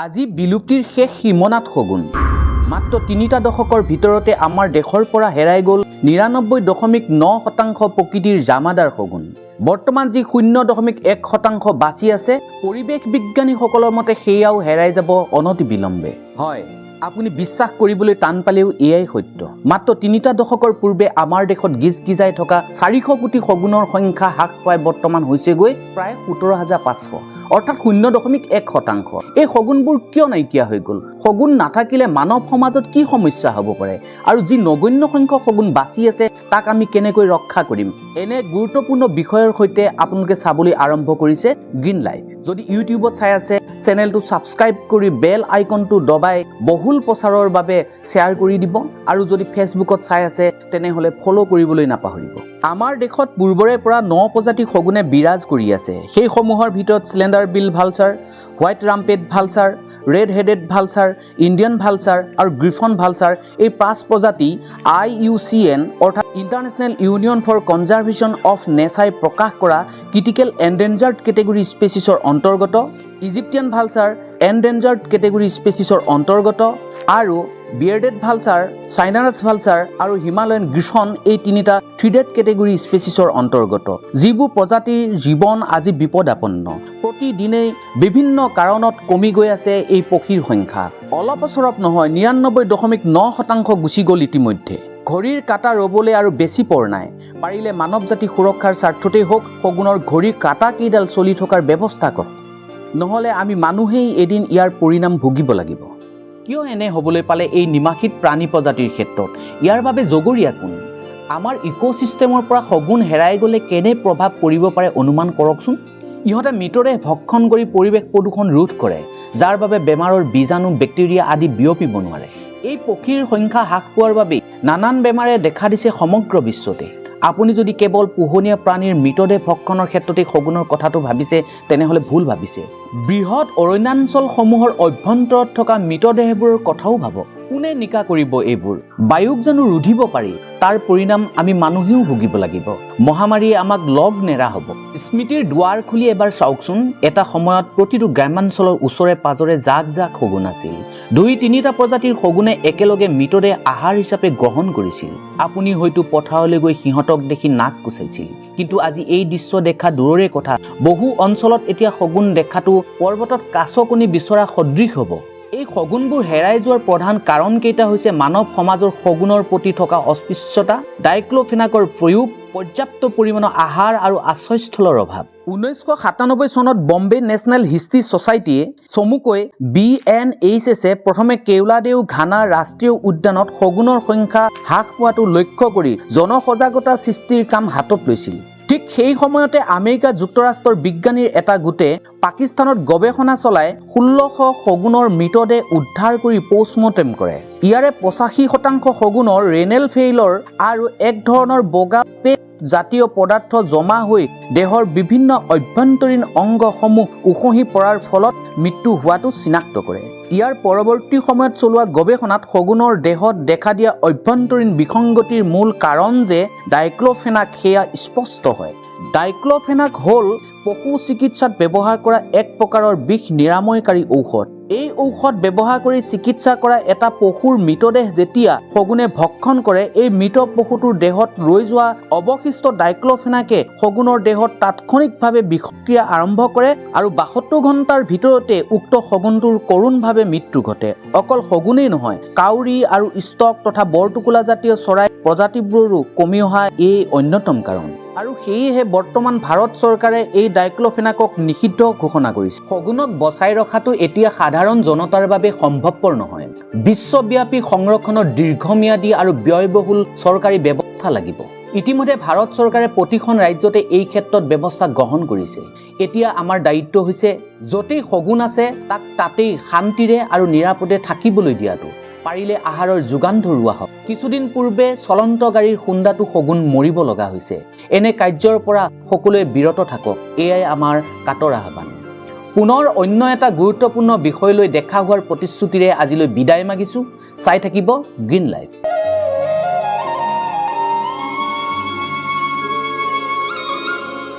আজি বিলুপ্তিৰ শেষ সীমনাত শগুন। মাত্ৰ 3টা দশকৰ ভিতৰতে আমাৰ দেশৰ পৰা হেৰাই গ'ল 99.9% প্ৰকৃতিৰ জামাদাৰ শগুন। বৰ্তমান যি 0.1% বাচি আছে, পৰিৱেশ বিজ্ঞানীসকলৰ মতে সেয়াও হেৰাই যাব অনতি বিলম্বে। হয়, আপুনি বিশ্বাস কৰিবলৈ টান পালেও এয়াই সত্য। মাত্ৰ 3টা দশকৰ পূৰ্বে আমাৰ দেশত গিজ গিজাই থকা 400 কোটি শগুনৰ সংখ্যা হ্ৰাস পাই বৰ্তমান হৈছেগৈ প্ৰায় 17,500, অৰ্থাৎ 0.1%। এই শগুনবোৰ কিয় নাইকিয়া হৈ গ'ল? শগুন নাথাকিলে মানৱ সমাজত কি সমস্যা হ'ব পাৰে আৰু যি নগণ্য সংখ্যক শগুন বাচি আছে, তাক আমি কেনেকৈ ৰক্ষা কৰিম? এনে গুৰুত্বপূৰ্ণ বিষয়ৰ সৈতে আপোনালোকে চাবলৈ আৰম্ভ কৰিছে গ্ৰীণ লাইফ। যদি ইউটিউবত চাই আছে, চেনেলটো ছাবস্ক্ৰাইব কৰি বেল আইকনটো দবাই বহুল প্ৰচাৰৰ বাবে শ্বেয়াৰ কৰি দিব আৰু যদি ফেচবুকত চাই আছে, তেনেহ'লে ফ'ল' কৰিবলৈ নাপাহৰিব। আমাৰ দেশত পূৰ্বৰে পৰা ন প্ৰজাতিৰ শগুনে বিৰাজ কৰি আছে। সেইসমূহৰ ভিতৰত slender bill vulture, white rumped vulture, red headed vulture, Indian vulture আৰু গ্ৰিফন ভালচাৰ, এই পাঁচ প্ৰজাতি আইইউচিএন অৰ্থাৎ International Union for Conservation of নেচাৰে প্ৰকাশ কৰা ক্ৰিটিকেল এণ্ডেঞ্জাৰ্ড কেটেগৰী স্পেচিছৰ অন্তৰ্গত, ইজিপ্তিয়ান ভালচাৰ এণ্ডেঞ্জাৰ্ড কেটেগৰী স্পেচিছৰ অন্তৰ্গত আৰু বিয়েৰ্ডেড ভালচাৰ, চাইনাৰাছ ভালচাৰ আৰু হিমালয়ান গ্ৰিফন, এই তিনিটা থ্ৰেটেণ্ড কেটেগৰী স্পেচিছৰ অন্তৰ্গত। যিবোৰ প্ৰজাতিৰ জীৱন আজি বিপদাপন্ন। প্ৰতিদিনেই বিভিন্ন কাৰণত কমি গৈ আছে এই পক্ষীৰ সংখ্যা। অলপ অচৰপ নহয়, 99.9% গুচি গ'ল ইতিমধ্যে। ঘড়ীৰ কাঁটা ৰ'বলৈ আৰু বেছি পৰ নাই। পাৰিলে মানৱ জাতি সুৰক্ষাৰ স্বাৰ্থতেই হওক, শগুনৰ ঘড়ীৰ কাঁটা কেইডাল চলি থকাৰ ব্যৱস্থা কৰক। নহ'লে আমি মানুহেই এদিন ইয়াৰ পৰিণাম ভুগিব লাগিব। কিয় এনে হ'বলৈ পালে এই নিমাখিত প্ৰাণী প্ৰজাতিৰ ক্ষেত্ৰত? ইয়াৰ বাবে জগৰীয়া কোন? আমাৰ ইক'ছিষ্টেমৰ পৰা শগুন হেৰাই গ'লে কেনে প্ৰভাৱ পৰিব পাৰে, অনুমান কৰকচোন। ইহঁতে মৃতদেহ ভক্ষণ কৰি পৰিৱেশ প্ৰদূষণ ৰোধ কৰে, যাৰ বাবে বেমাৰৰ বীজাণু, বেক্টেৰিয়া আদি বিয়পিব নোৱাৰে। এই পক্ষীৰ সংখ্যা হ্ৰাস পোৱাৰ বাবেই নানান বেমাৰে দেখা দিছে সমগ্ৰ বিশ্বতে। আপুনি যদি কেৱল পোহনীয়া প্ৰাণীৰ মৃতদেহ ভক্ষণৰ ক্ষেত্ৰতেই শগুনৰ কথাটো ভাবিছে, তেনেহ'লে ভুল ভাবিছে। বৃহৎ অৰণ্যাঞ্চলসমূহৰ অভ্যন্তৰত থকা মৃতদেহবোৰৰ কথাও ভাবক। কোনে নিকা কৰিব এইবোৰ? বায়ুক জানো ৰুধিব পাৰি? তাৰ পৰিণাম আমি মানুহেও ভুগিব লাগিব। মহামাৰীয়ে আমাক লগ নেৰা হ'ব। স্মৃতিৰ দুৱাৰ খুলি এবাৰ চাওকচোন, এটা সময়ত প্ৰতিটো গ্ৰাম্যাঞ্চলৰ ওচৰে পাজৰে জাক জাক শগুন আছিল। দুই তিনিটা প্ৰজাতিৰ শগুনে একেলগে মৃতদেহ আহাৰ হিচাপে গ্ৰহণ কৰিছিল। আপুনি হয়তো পথাৰলৈ গৈ সিহঁতক দেখি নাক কোচাইছিল। কিন্তু আজি এই দৃশ্য দেখা দূৰৰে কথা, বহু অঞ্চলত এতিয়া শগুন দেখাটো পৰ্বতত কাছ কণী বিচৰা সদৃশ হ'ব। এই শগুনবোৰ হেৰাই যোৱাৰ প্ৰধান কাৰণকেইটা হৈছে মানৱ সমাজৰ শগুনৰ প্ৰতি থকা অস্পৃশ্যতা, ডাইক্ল'ফেনাকৰ প্ৰয়োগ, পৰ্যাপ্ত পৰিমাণৰ আহাৰ আৰু আশ্ৰয়স্থলৰ অভাৱ। 1997 চনত বম্বে নেশ্যনেল হিষ্ট্ৰী ছ'চাইটিয়ে, চমুকৈ বিএনএইচএছে, প্ৰথমে কেওলাদেও ঘানা ৰাষ্ট্ৰীয় উদ্যানত শগুনৰ সংখ্যা হ্ৰাস পোৱাটো লক্ষ্য কৰি জনসজাগতা সৃষ্টিৰ কাম হাতত লৈছিল। ঠিক সেই সময়তে আমেৰিকা যুক্তৰাষ্ট্ৰৰ বিজ্ঞানীৰ এটা গোটে পাকিস্তানত গৱেষণা চলাই 1600 শগুনৰ মৃতদেহ উদ্ধাৰ কৰি পষ্টমৰ্টেম কৰে। ইয়াৰে 85% শগুনৰ ৰেনেল ফেইলৰ আৰু এক ধৰণৰ বগা পেষ্ট জাতীয় পদাৰ্থ জমা হৈ দেহৰ বিভিন্ন অভ্যন্তৰীণ অংগসমূহ উখহি পৰাৰ ফলত মৃত্যু হোৱাটো চিনাক্ত কৰে। ইয়াৰ পৰৱৰ্তী সময়ত চলোৱা গৱেষণাত শগুনৰ দেহত দেখা দিয়া অভ্যন্তৰীণ বিসংগতিৰ মূল কাৰণ যে ডাইক্ল'ফেনাক, সেয়া স্পষ্ট হয়। ডাইক্ল'ফেনাক হ'ল পশু চিকিৎসাত ব্যৱহাৰ কৰা এক প্ৰকাৰৰ বিষ নিৰাময়কাৰী ঔষধ। এই ঔষধ ব্যৱহাৰ কৰি চিকিৎসা কৰা এটা পশুৰ মৃতদেহ যেতিয়া শগুনে ভক্ষণ কৰে, এই মৃত পশুটোৰ দেহত ৰৈ যোৱা অৱশিষ্ট ডাইক্ল'ফেনাকে শগুনৰ দেহত তাৎক্ষণিকভাৱে বিষক্ৰিয়া আৰম্ভ কৰে আৰু 72 ঘণ্টাৰ ভিতৰতে উক্ত শগুনটোৰ কৰুণভাৱে মৃত্যু ঘটে। অকল শগুনেই নহয়, কাউৰী আৰু ষ্টৰ্ক তথা বৰটোকোলা জাতীয় চৰাই প্ৰজাতিবোৰৰো কমি অহা এই অন্যতম কাৰণ। আৰু সেয়েহে বৰ্তমান ভাৰত চৰকাৰে এই ডাইক্ল'ফেনাকক নিষিদ্ধ ঘোষণা কৰিছে। শগুনক বচাই ৰখাটো এতিয়া সাধাৰণ জনতাৰ বাবে সম্ভৱপৰ নহয়। বিশ্বব্যাপী সংৰক্ষণৰ দীৰ্ঘম্যাদী আৰু ব্যয়বহুল চৰকাৰী ব্যৱস্থা লাগিব। ইতিমধ্যে ভাৰত চৰকাৰে প্ৰতিখন ৰাজ্যতে এই ক্ষেত্ৰত ব্যৱস্থা গ্ৰহণ কৰিছে। এতিয়া আমাৰ দায়িত্ব হৈছে য'তেই শগুন আছে, তাক তাতেই শান্তিৰে আৰু নিৰাপদে থাকিবলৈ দিয়াটো। পাৰিলে আহাৰৰ যোগান ধৰোৱা হওক। কিছুদিন পূৰ্বে চলন্ত গাড়ীৰ খুন্দাতো শগুন মৰিব লগা হৈছে। এনে কাৰ্যৰ পৰা সকলোৱে বিৰত থাকক, এয়াই আমাৰ কাতৰ আহ্বান। পুনৰ অন্য এটা গুৰুত্বপূৰ্ণ বিষয় লৈ দেখা হোৱাৰ প্ৰতিশ্ৰুতিৰে আজিলৈ বিদায় মাগিছোঁ। চাই থাকিব গ্ৰীণ লাইফ।